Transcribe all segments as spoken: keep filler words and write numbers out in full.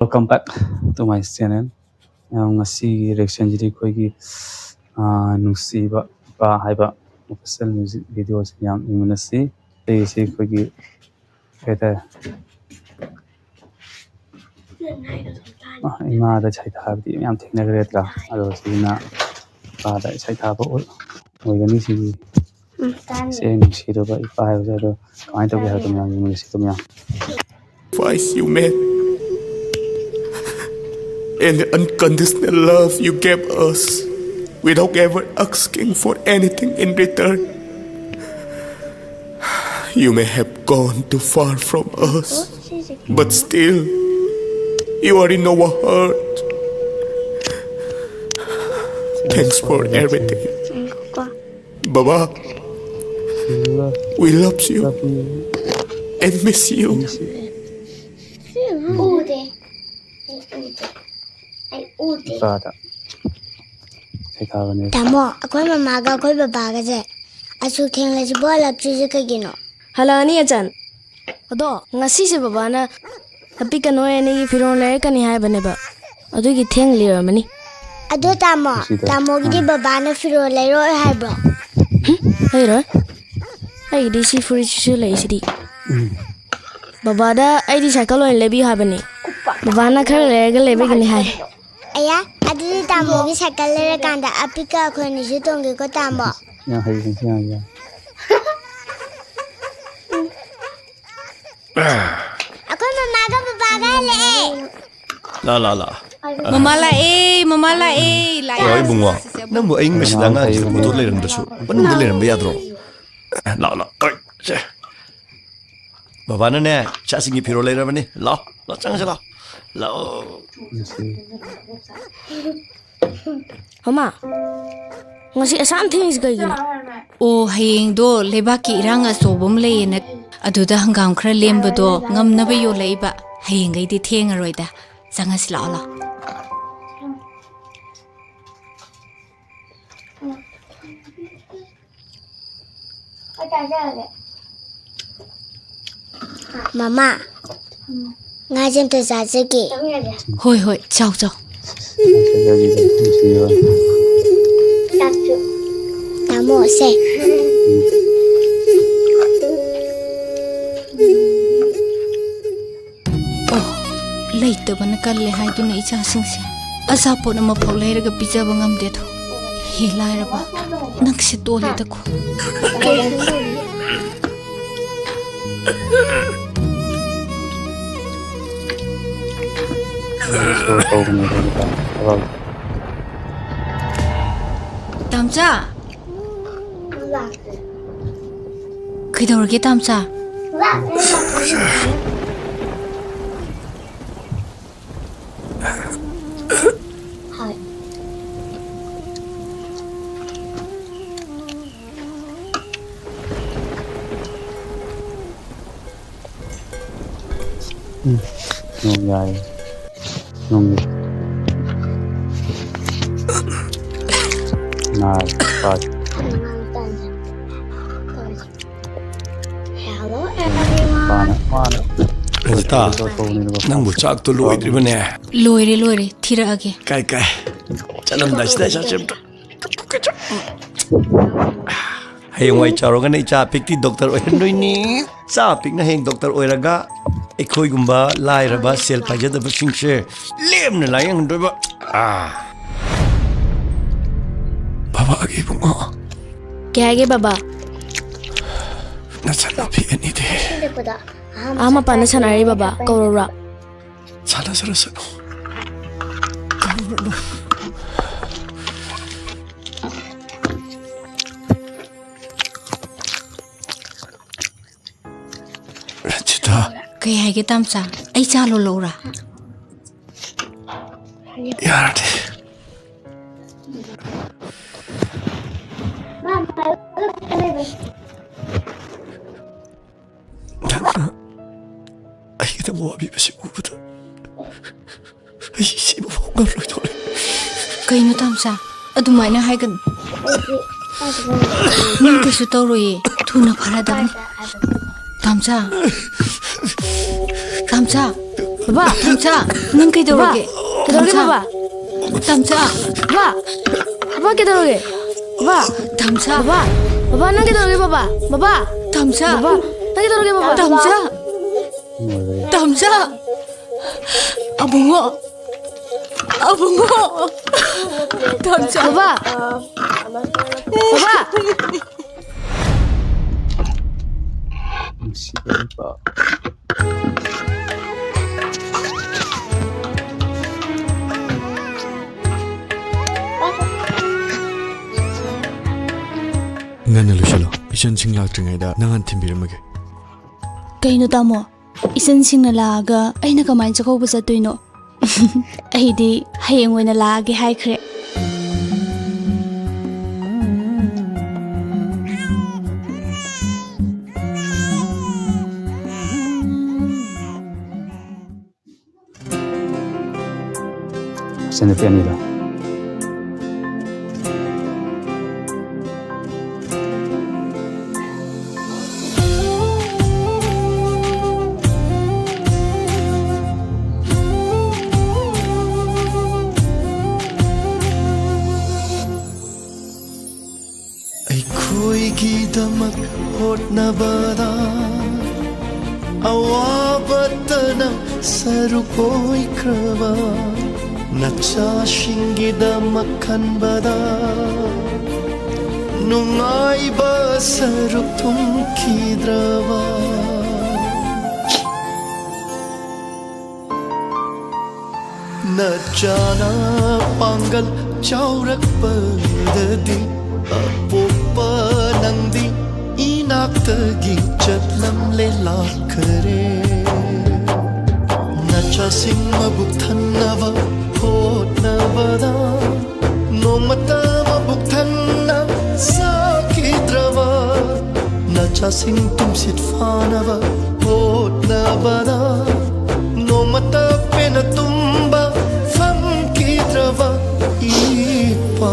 Welcome back to my channel. ꯌꯥꯝ, ꯉꯁꯤꯒꯤ reactionꯁꯤꯗꯤ ꯑꯩꯈꯣꯏꯒꯤ, ꯑꯥ, ꯅꯨꯡꯁꯤꯕ ꯏꯄꯥ ꯍꯥꯏꯕ official music videoꯁꯤ ꯌꯥꯝ ꯌꯦꯡꯃꯤꯟꯅꯁꯤ꯫ ꯑꯇꯩꯁꯤ ꯑꯩꯈꯣꯏꯒꯤ ꯀꯩ ꯍꯥꯏꯇꯥꯔꯦ, ꯑꯥ, ꯏꯃꯥꯗ ꯁꯩꯊꯥꯕꯗꯤ ꯌꯥꯝ ꯊꯦꯡꯅꯈ꯭ꯔꯦꯗ꯭ꯔꯥ? ꯑꯗꯣ ꯁꯤꯅ ꯏꯄꯥꯗ ꯁꯩꯊꯥꯕ ꯑꯣꯏ-, ꯑꯣꯏꯒꯅꯤ ꯁꯤꯒꯤ꯫ ꯎꯝ, ꯇꯥꯅꯤ꯫ ꯁꯦ ꯅꯨꯡꯁꯤꯔꯕ ꯏꯄꯥ ꯍꯥꯏꯕꯁꯦ ꯑꯗꯣ ꯀꯃꯥꯏꯅ ꯇꯧꯒꯦ ꯍꯥꯏꯕꯗꯣ ꯃꯌꯥꯝ ꯌꯦꯡꯃꯤꯟꯅꯁꯤꯀꯣ ꯃꯌꯥꯝ꯫ Sacrifice you made and the unconditional love you gave us without ever asking for anything in return. You may have gone too far from us, but still, you are in our heart. Thanks for everything. Baba, we love you and miss you. ꯎꯗꯦ꯫ ꯑꯩ ꯎꯗꯦ꯫ ꯑꯩ ꯎꯗꯦ꯫ ꯏꯄꯥꯗ ꯁꯩꯊꯥꯕꯅꯦ꯫ ꯇꯥꯃꯣ, ꯑꯩꯈꯣꯏ ꯃꯃꯥꯒ ꯑꯩꯈꯣꯏ ꯕꯕꯥꯒꯁꯦ ꯑꯁꯨꯛ ꯊꯦꯡꯂꯁꯤꯕꯨ ꯍꯜꯂꯛꯇ꯭ꯔꯤꯁꯦ ꯀꯩꯒꯤꯅꯣ? ꯍꯜꯂꯛꯑꯅꯤ ꯑꯆꯟ꯫ ꯑꯗꯣ ꯉꯁꯤꯁꯦ ꯕꯕꯥꯅ ꯍꯥꯄꯤ ꯀꯩꯅꯣ ꯑꯅꯤꯒꯤ ꯐꯤꯔꯣꯜ ꯂꯩꯔꯛꯀꯅꯤ ꯍꯥꯏꯕꯅꯦꯕ, ꯑꯗꯨꯒꯤ ꯊꯦꯡꯂꯤꯔꯝꯃꯅꯤ꯫ ꯑꯗꯣ ꯇꯥꯃꯣ, ꯁꯤꯗ꯫ ꯇꯥꯃꯣꯒꯤꯗꯤ ꯕꯕꯥꯅ ꯐꯤꯔꯣꯜ ꯂꯩꯔꯛꯑꯣꯏ ꯍꯥꯏꯕ꯭ꯔꯣ? ꯂꯩꯔꯣꯏ꯫ ꯑꯩꯒꯤꯗꯤ ꯁꯤ ꯐꯨꯔꯤꯠꯁꯤꯁꯨ ꯂꯩꯁꯤꯗꯤ꯫ ꯕꯕꯥꯗ ꯑꯩꯗꯤ ꯁꯥꯏꯀꯜ ꯑꯣꯏꯅ ꯂꯩꯕꯤꯌꯨ ꯍꯥꯏꯕꯅꯤ꯫ ꯕꯕꯥꯅ ꯈꯔ ꯂꯩꯔꯒ ꯂꯩꯕꯤꯒꯅꯤ ꯍꯥꯏ꯫ ꯑꯌꯥ, ꯑꯗꯨꯗꯤ ꯇꯥꯃꯣꯒꯤ ꯁꯥꯏꯀꯜ ꯂꯩꯔꯀꯥꯟꯗ ꯑꯄꯤꯛꯀ ꯑꯩꯈꯣꯏꯅꯤꯁꯨ ꯇꯣꯡꯒꯦꯀꯣ ꯇꯥꯃꯣ꯫ ꯌꯥꯝ ꯍꯩꯕꯅꯤ, ꯌꯥꯝ, ꯌꯥꯝ꯫ ꯑꯩꯈꯣꯏ ꯃꯃꯥꯒ ꯕꯕꯥꯒ ꯍꯜꯂꯛꯑꯦ꯫ ꯂꯥ ꯂꯥ ꯂꯥ꯫ ꯃꯃꯥ ꯂꯥꯛꯑꯦ, ꯃꯃꯥ ꯂꯥꯛꯑꯦ, ꯂꯥꯛꯑꯦ꯫ ꯑꯣ ꯏꯕꯨꯡꯉꯣ, ꯅꯪꯕꯨ ꯑꯌꯤꯡꯕꯁꯤꯗ ꯑꯉꯥꯡꯁꯤꯡ ꯄꯨꯊꯣꯛ ꯂꯩꯔꯝꯗ꯭ꯔꯁꯨ ꯃꯅꯨꯡꯗ ꯂꯩꯔꯝꯕ ꯌꯥꯗ꯭ꯔꯣ? ꯂꯥꯛꯑꯣ ꯂꯥꯛꯑꯣ꯫ ꯑꯣꯏ, ꯁꯦ꯫ ꯕꯕꯥꯅꯅꯦ ꯏꯆꯥꯁꯤꯡꯒꯤ ꯐꯤꯔꯣꯜ ꯂꯩꯔꯕꯅꯤ꯫ ꯂꯥꯛꯑꯣ ꯂꯥꯛꯑꯣ, ꯆꯪꯉꯁꯤ ꯂꯥꯛꯑꯣ꯫ ꯂꯥꯛꯑꯣ꯫ ꯃꯃꯥ, ꯉꯁꯤ ꯑꯁꯥꯝ ꯊꯦꯡꯉꯤꯁꯤ ꯀꯩꯒꯤꯅꯣ? ꯑꯣ, ꯍꯌꯦꯡꯗꯣ ꯂꯩꯕꯥꯛꯀꯤ ꯏꯔꯥꯡ ꯑꯆꯧꯕ ꯑꯃ ꯂꯩꯌꯦꯅ, ꯑꯗꯨꯗ ꯍꯪꯒꯥꯝ ꯈꯔ ꯂꯦꯝꯕꯗꯣ ꯉꯝꯅꯕ ꯌꯣꯜꯂꯛꯏꯕ꯫ ꯍꯌꯦꯡꯈꯩꯗꯤ ꯊꯦꯡꯉꯔꯣꯏꯗ꯫ ꯆꯪꯉꯁꯤ ꯂꯥꯛꯑꯣ ꯂꯥꯛꯑꯣ꯫ ꯃꯃꯥ, ꯉꯥꯁꯦ ꯑꯝꯇ ꯆꯥꯖꯒꯦ꯫ ꯍꯣꯏ, ꯍꯣꯏ, ꯆꯥꯎ, ꯆꯥꯎ꯫ ꯆꯥꯛꯁꯨ꯫ ꯇꯥꯃꯣ, ꯁꯦ꯫ ꯑꯣ, ꯂꯩꯇꯕꯅ ꯀꯜꯂꯦ ꯍꯥꯏꯗꯨꯅ ꯏꯆꯥꯁꯤꯡꯁꯦ ꯑꯆꯥꯄꯣꯠ ꯑꯃꯐꯥꯎ ꯂꯩꯔꯒ ꯄꯤꯖꯕ ꯉꯝꯗꯦꯗꯣ꯫ ꯍꯦ ꯂꯥꯏꯔꯕ, ꯅꯪꯁꯦ ꯇꯣꯜꯂꯦꯗꯀꯣ꯫ ꯇꯥꯝꯆꯥ! ꯀꯩꯗꯧꯔꯒꯦ, ꯇꯥꯝꯆꯥ? ꯎꯝ, ꯅꯣꯡ ꯌꯥꯏ꯫ ꯅꯣꯡ ꯌꯥꯏ꯫ ꯅꯥꯏ, ꯄꯥꯏ꯫ Hello, everyone. ꯃꯥꯅ, ꯃꯥꯅ꯫ ꯔꯟꯖꯤꯇꯥ, ꯇꯧꯊꯣꯛꯄꯅꯤꯅꯀꯣ꯫ ꯅꯪꯕꯨ ꯆꯥꯛꯇꯣ ꯂꯣꯏꯗ꯭ꯔꯤꯕꯅꯦ? ꯂꯣꯏꯔꯦ, ꯂꯣꯏꯔꯦ꯫ ꯊꯤꯔꯛꯑꯒꯦ꯫ ꯀꯥꯏ, ꯀꯥꯏ? ꯆꯠꯂꯝꯗꯥꯏꯁꯤꯗ ꯆꯠꯁꯦ ꯑꯝꯇ꯫ ꯍꯌꯦꯡꯋꯥꯏ ꯆꯥꯎꯔꯒꯅ ꯏꯆꯥ ꯑꯄꯤꯛꯇꯤ ꯗꯣꯛꯇꯔ ꯑꯣꯏꯍꯟꯗꯣꯏꯅꯤ꯫ ꯏꯆꯥ ꯑꯄꯤꯛꯅ ꯍꯌꯦꯡ ꯗꯣꯛꯇꯔ ꯑꯣꯏꯔꯒ ꯑꯩꯈꯣꯏꯒꯨꯝꯕ ꯂꯥꯏꯔꯕ, ꯁꯦꯜ ꯄꯥꯏꯖꯗꯕꯁꯤꯡꯁꯦ ꯂꯦꯝꯅ ꯂꯥꯏꯌꯦꯡꯍꯟꯗꯣꯏꯕ꯫ ꯑꯥ꯫ ꯕꯕꯥꯒꯤ ꯏꯕꯨꯡꯉꯣ꯫ ꯀꯩ ꯍꯥꯏꯒꯦ, ꯕꯕꯥ? ꯅꯆꯟꯅꯨꯄꯤ ꯑꯅꯤꯗꯤ? ꯑꯥ ꯃꯄꯥꯟꯗ ꯁꯥꯟꯅꯔꯤ, ꯕꯕꯥ꯫ ꯀꯧꯔꯛꯎꯔꯥ? ꯁꯥꯟꯅꯖꯔꯁꯅꯨ꯫ ꯔꯟꯖꯤꯇꯥ꯫ ꯀꯩ ꯍꯥꯏꯒꯦ, ꯇꯥꯝꯆꯥ? ꯑꯩ ꯆꯥ ꯂꯣꯜꯂꯛꯎꯔꯥ? ꯌꯥꯔꯅꯤ꯫ ꯅꯪꯅ ꯑꯩꯒꯤꯗꯃꯛ ꯋꯥꯕꯤꯕꯁꯤ ꯎꯕꯗ ꯑꯩ ꯁꯤꯕ ꯐꯥꯎ ꯉꯝꯂꯣꯏꯗꯧꯔꯦ꯫ ꯀꯩꯅꯣ, ꯇꯥꯝꯆꯥ? ꯑꯗꯨꯃꯥꯏꯅ ꯍꯥꯏꯒꯅꯨ꯫ ꯅꯪ ꯀꯩꯁꯨ ꯇꯧꯔꯣꯏꯌꯦ꯫ ꯊꯨꯅ ꯐꯔꯗꯕꯅꯤ꯫ ꯇꯥꯝꯆꯥ꯫ ꯇꯥꯝꯆꯥ꯫ ꯕꯕꯥ! ꯊꯝꯆꯥ! ꯅꯪ ꯀꯩꯗꯧꯔꯒꯦ? ꯕꯕꯥ! ꯀꯩꯗꯧꯔꯒꯦ, ꯊꯝꯆꯥ! ꯕꯕꯥ? ꯊꯝꯆꯥ! ꯕꯕꯥ! ꯕꯕꯥ, ꯀꯩꯗꯧꯔꯒꯦ? ꯕꯕꯥ! ꯊꯝꯆꯥ! ꯕꯕꯥ! ꯕꯕꯥ, ꯅꯪ ꯀꯩꯗꯧꯔꯒꯦ, ꯕꯕꯥ? ꯕꯕꯥ! ꯊꯝꯆꯥ! ꯕꯕꯥ! ꯅꯪ ꯀꯩꯗꯧꯔꯒꯦ, ꯕꯕꯥ? ꯊꯝꯆꯥ! ꯊꯝꯆꯥ! ꯑꯕꯨꯡꯉꯣ! ꯑꯕꯨꯡꯉꯣ! ꯊꯝꯆꯥ! ꯕꯕꯥ! ꯕꯕꯥ! ꯅꯨꯡꯁꯤꯕ ꯅꯨꯄꯥ꯫ ꯉꯟꯅ ꯂꯣꯏꯁꯤꯜꯂꯣ꯫ ꯏꯆꯟꯁꯤꯡ ꯂꯥꯛꯇ꯭ꯔꯤꯉꯩꯗ ꯅꯪ ꯍꯥꯟꯅ ꯊꯤꯟꯕꯤꯔꯝꯃꯒꯦ꯫ ꯀꯩꯅꯣ ꯇꯥꯃꯣ? ꯏꯆꯟꯁꯤꯡꯅ ꯂꯥꯛꯑꯒ ꯑꯩꯅ ꯀꯃꯥꯏꯅ ꯆꯥꯛꯀꯧꯕ ꯆꯠꯇꯣꯏꯅꯣ? ꯑꯩꯗꯤ ꯍꯌꯦꯡ ꯑꯣꯏꯅ ꯂꯥꯛꯑꯒꯦ ꯍꯥꯏꯈ꯭ꯔꯦ꯫ ꯏꯆꯟꯅꯨꯄꯤ ꯑꯅꯤꯗꯣ꯫ ꯑꯩꯈꯣꯏꯒꯤꯗꯃꯛ ꯍꯣꯠꯅꯕꯗ ꯑꯋꯥꯕꯇꯅ ꯁꯔꯨꯛ ꯑꯣꯏꯈ꯭ꯔꯕ ꯅꯆꯥꯁꯤꯡꯒꯤꯗꯃꯛ ꯈꯟꯕꯗ ꯅꯨꯡꯉꯥꯏꯕ ꯁꯔꯨꯛ ꯊꯨꯡꯈꯤꯗ꯭ꯔꯕ ꯅꯆꯥꯅ ꯄꯥꯡꯒꯜ ꯆꯥꯎꯔꯛꯄꯗꯗꯤ ꯑꯄꯣꯛꯄ ꯅꯪꯗꯤ ꯏꯅꯥꯛꯇꯒꯤ ꯆꯠꯂꯝꯂꯦ ꯂꯥꯛꯈꯔꯦ꯫ ꯅꯆꯥꯁꯤꯡ ꯃꯕꯨꯛ ꯊꯟꯅꯕ ꯍꯣꯠꯅꯕꯗ ꯅꯣꯡꯃꯇ ꯃꯕꯨꯛ ꯊꯟꯅ ꯆꯥꯈꯤꯗ꯭ꯔꯕ ꯅꯆꯥꯁꯤꯡ ꯇꯨꯝꯁꯤꯠ ꯐꯥꯅꯕ ꯍꯣꯠꯅꯕꯗ ꯅꯣꯡꯃꯇ ꯄꯦꯟꯅ ꯇꯨꯝꯕ ꯐꯪꯈꯤꯗ꯭ꯔꯕ ꯏꯄꯥ꯫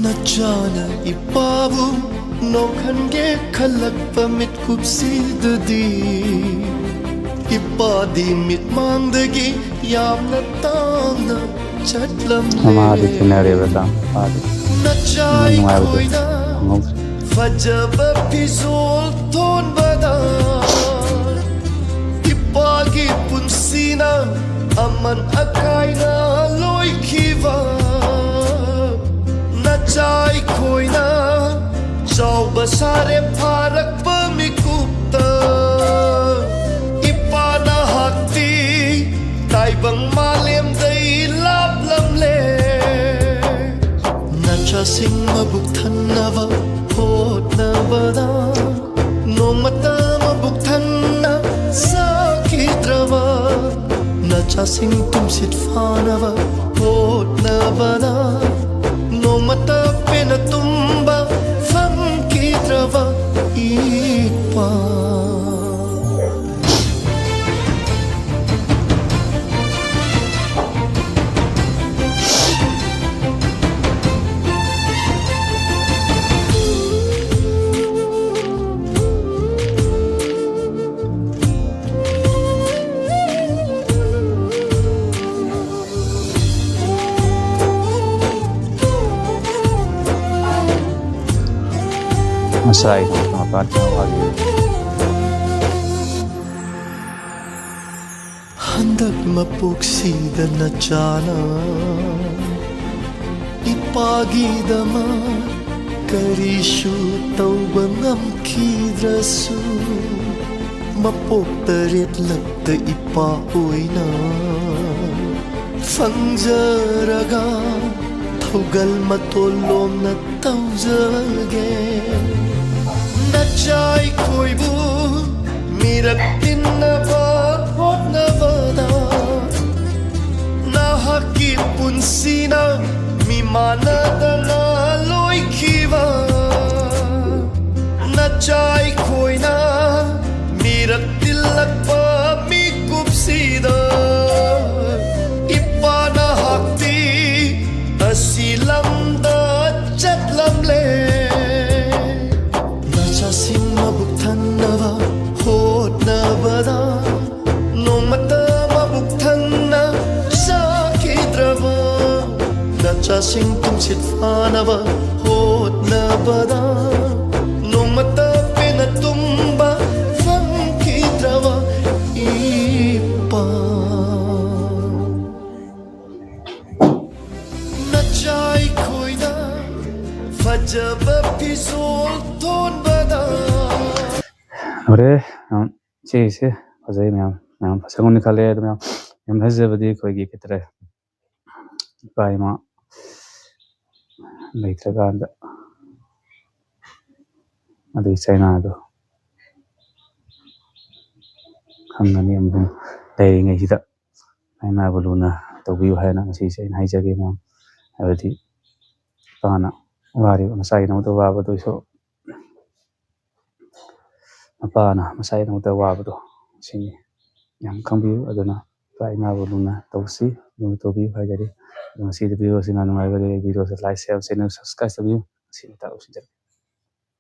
ꯅꯆꯥꯅ ꯏꯄꯥꯕꯨ ꯅꯣꯛꯍꯟꯒꯦ ꯈꯜꯂꯛꯄ ꯃꯤꯠꯀꯨꯞꯁꯤꯗꯗꯤ, ꯏꯄꯥꯗꯤ ꯃꯤꯠꯃꯥꯡꯗꯒꯤ ꯌꯥꯝꯅ ꯇꯥꯡꯅ ꯆꯠꯂꯝꯂꯦ꯫ ꯃꯃꯥꯗꯤ ꯊꯦꯡꯅꯔꯦꯕ ꯇꯥꯡ ꯃꯄꯥꯗꯤ꯫ ꯅꯆꯥ ꯅꯨꯡꯉꯥꯏꯕꯗꯣ ꯑꯩꯈꯣꯏꯅ ꯈꯪꯍꯧꯗ꯭ꯔꯦ꯫ ꯐꯖꯕ ꯐꯤꯖꯣꯜ ꯊꯣꯟꯕꯗ, ꯏꯄꯥꯒꯤ ꯄꯨꯟꯁꯤꯅ ꯑꯃꯟ ꯑꯀꯥꯏꯅ ꯂꯣꯏꯈꯤꯕ꯫ ꯅꯆꯥ ꯑꯩꯈꯣꯏꯅ ꯆꯥꯎꯕ ꯁꯥꯔꯦ ꯐꯥꯔꯛꯄ ꯃꯤꯀꯨꯞꯇ, ꯏꯄꯥ ꯅꯍꯥꯛꯇꯤ ꯇꯥꯏꯕꯪ ꯃꯥꯂꯦꯝꯗꯩ ꯂꯥꯞꯂꯝꯂꯦ꯫ ꯅꯆꯥꯁꯤꯡ ꯃꯕꯨꯛ ꯊꯟꯅꯕ ꯍꯣꯠꯅꯕꯗ, ꯅꯣꯡꯃꯇ ꯃꯕꯨꯛ ꯊꯟꯅ ꯆꯥꯈꯤꯗ꯭ꯔꯕ, ꯅꯆꯥꯁꯤꯡ ꯇꯨꯝꯁꯤꯠ ꯐꯥꯅꯕ ꯍꯣꯠꯅꯕꯗ, ꯅꯣꯡꯃꯇ ꯄꯦꯟꯅ ꯇꯨꯝꯕ ꯐꯪꯈꯤꯗ꯭ꯔꯕ ꯏꯄꯥ꯫ ꯉꯁꯥꯏ ꯃꯄꯥꯟ ꯊꯣꯛꯑꯒ ꯍꯟꯗꯛ ꯃꯄꯣꯛꯁꯤꯗ ꯅꯆꯥꯅ ꯏꯄꯥꯒꯤꯗꯃꯛ ꯀꯔꯤꯁꯨ ꯇꯧꯕ ꯉꯝꯈꯤꯗ꯭ꯔꯁꯨ, ꯃꯄꯣꯛ ꯇꯔꯦꯠꯂꯛꯇ ꯏꯄꯥ ꯑꯣꯏꯅ ꯐꯪꯖꯔꯒ ꯊꯧꯒꯜ ꯃꯇꯣꯜꯂꯣꯝꯅ ꯇꯧꯖꯒꯦ꯫ ꯅꯆꯥ ꯑꯩꯈꯣꯏꯕꯨ ꯃꯤꯔꯛ ꯇꯤꯟꯅꯕ ꯍꯣꯠꯅꯕꯗ ꯅꯍꯥꯛꯀꯤ ꯄꯨꯟꯁꯤꯅ ꯃꯤꯃꯥꯟꯅꯗꯅ ꯂꯣꯏꯈꯤꯕ꯫ ꯅꯆꯥ ꯑꯩꯈꯣꯏꯅ ꯃꯤꯔꯛ ꯇꯤꯜꯂꯛꯄ ꯃꯤꯀꯨꯞꯁꯤꯗ ꯏꯄꯥ ꯅꯍꯥꯛꯇꯤ ꯑꯁꯤ ꯂꯝꯗ ꯆꯥꯁꯤꯡ ꯇꯨꯝꯁꯤꯠ ꯐꯥꯅꯕ ꯍꯣꯠꯅꯕꯗ ꯅꯣꯡꯃꯇ ꯄꯦꯟꯅ ꯇꯨꯝꯕ ꯐꯪꯈꯤꯗ꯭ꯔꯕ ꯏꯄꯥ ꯅꯆꯥ ꯑꯩꯈꯣꯏꯅ ꯐꯖꯕ ꯐꯤꯖꯣꯜ ꯊꯣꯟꯕꯗ ꯍꯣꯔꯦ ꯁꯤꯁꯦ ꯐꯖꯩ ꯃꯌꯥꯝ ꯃꯌꯥꯝ ꯐꯖꯒꯅꯤ ꯈꯜꯂꯦ ꯑꯗꯨ ꯃꯌꯥꯝ ꯌꯥꯝ ꯐꯖꯕꯗꯤ ꯑꯩꯈꯣꯏꯒꯤ ꯀꯩ ꯍꯥꯏꯇꯥꯔꯦ ꯏꯄꯥ ꯏꯃꯥ ꯂꯩꯇ꯭ꯔꯀꯥꯟꯗ ꯑꯗꯨꯒꯤ ꯆꯩꯅꯥꯗꯣ ꯈꯪꯒꯅꯤ ꯑꯃꯨꯛ ꯂꯩꯔꯤꯉꯩꯁꯤꯗ ꯀꯥꯏꯅꯕ ꯂꯨꯅ ꯇꯧꯕꯤꯌꯨ ꯍꯥꯏꯅ ꯉꯁꯤꯁꯦ ꯑꯩꯅ ꯍꯥꯏꯖꯒꯦ ꯃꯌꯥꯝ ꯍꯥꯏꯕꯗꯤ ꯏꯄꯥꯅ ꯋꯥꯔꯤꯕ ꯃꯆꯥꯒꯤꯗꯃꯛꯇ ꯋꯥꯕꯗꯨꯁꯨ ꯃꯄꯥꯅ ꯃꯆꯥꯒꯤꯗꯃꯛꯇ ꯋꯥꯕꯗꯣ ꯁꯤꯅꯤ ꯌꯥꯝ ꯈꯪꯕꯤꯌꯨ ꯑꯗꯨꯅ ꯏꯄꯥ ꯏꯃꯥꯕꯨ ꯂꯨꯅ ꯇꯧꯁꯤ ꯂꯨꯅ ꯇꯧꯕꯤꯌꯨ ꯍꯥꯏꯖꯔꯤ ꯑꯗꯣ ꯉꯁꯤꯗꯤ ꯚꯤꯗꯤꯑꯣꯁꯤ ꯌꯥꯝ ꯅꯨꯡꯉꯥꯏꯕꯗꯤ ꯚꯤꯗꯤꯑꯣꯁꯤ ꯂꯥꯏꯛ ꯁꯤꯌꯥꯔ ꯆꯦꯅꯦꯜ ꯁꯕꯁꯀ꯭ꯔꯥꯏꯕ ꯇꯧꯕꯤꯌꯨ ꯉꯁꯤ ꯃꯇꯥꯡ ꯂꯣꯏꯁꯤꯟꯖꯔꯒꯦ